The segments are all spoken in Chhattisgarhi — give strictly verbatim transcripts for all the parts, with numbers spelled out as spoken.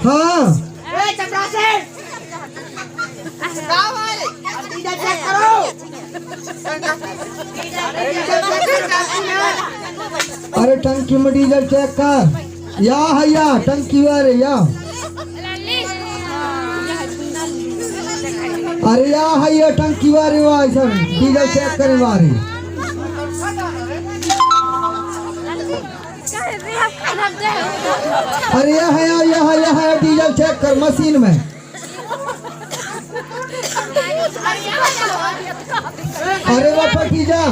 हाँ। ए, चपरासी! का भाई? अब डीजल चेक करो। अरे टंकी में डीजल चेक कर। या है या टंकी वाले या। अरे या है या टंकी वाले वा ऐसा डीजल चेक करे वाले। अरे या है या, या है, या है, डीजल चेक कर मशीन में। अरे वो पटीजा।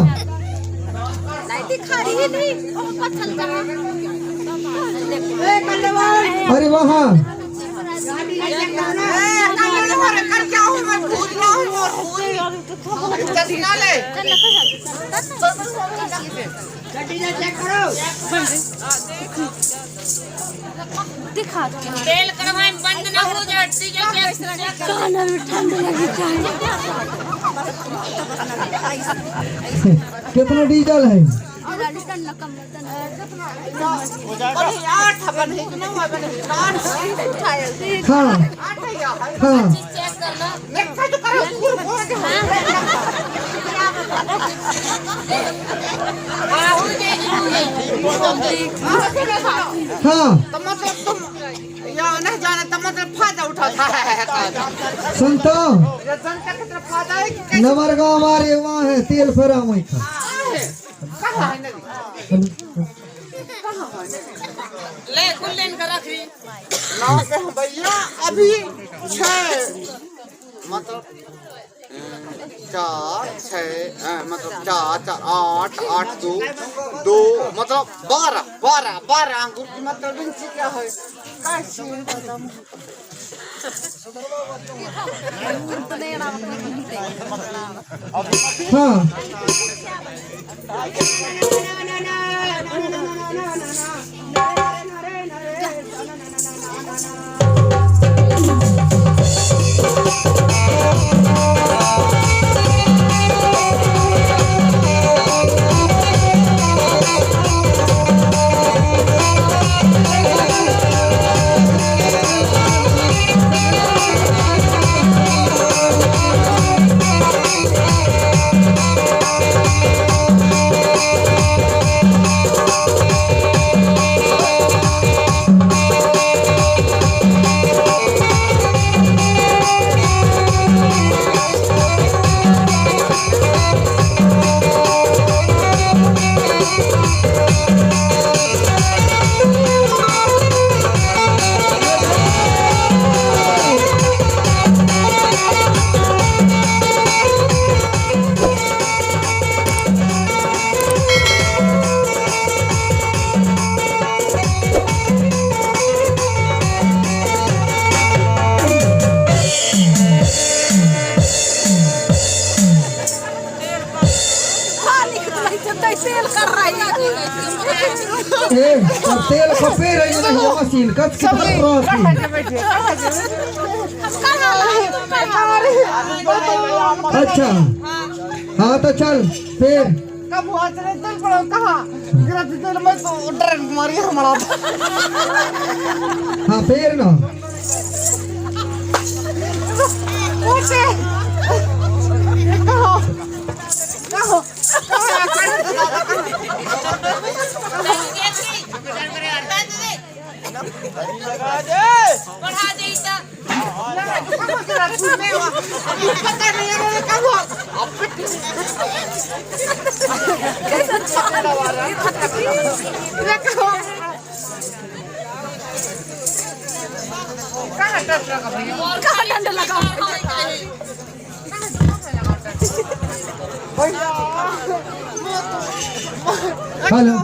अरे वहाँ। तेल कढ़वाई बंद ना हो जाए, डीजल गैस ना जाए। कानर में ठंड लगी जाए। कितना डीजल है? अरे यार, था बन है कि नहीं हुआ बन है? हाँ। हाँ। हाँ। तो मतलब तुम या नहीं जाने तो मतलब फायदा उठाता है। सुन तो। ये जनता कितना फायदा है कि कैसे नवरगांव आ रहे वहाँ है, तेल फेरा वहीं का। कहाँ है? कहाँ है? ले, कुल लेन कर रख ली। नौ के हैं भैया, अभी छः, मतलब, चार, छः, अ, मतलब, चार, चार, आठ, आठ, दो, दो, मतलब, बारह, बारह, बारह अंगूर की, मतलब, इंची क्या है? कैसे? हाँ। तेल कर रही है। ए, अब तेल खपे रही है, ये मशीन कस के तरफ रही। अच्छा, हाँ तो चल फिर। कब हुआ चले चल पड़ो कहाँ? गिरा दे तेल में तो डर मारी हमारा। हाँ फिर ना। उठे। कहो, कहो। हेलो।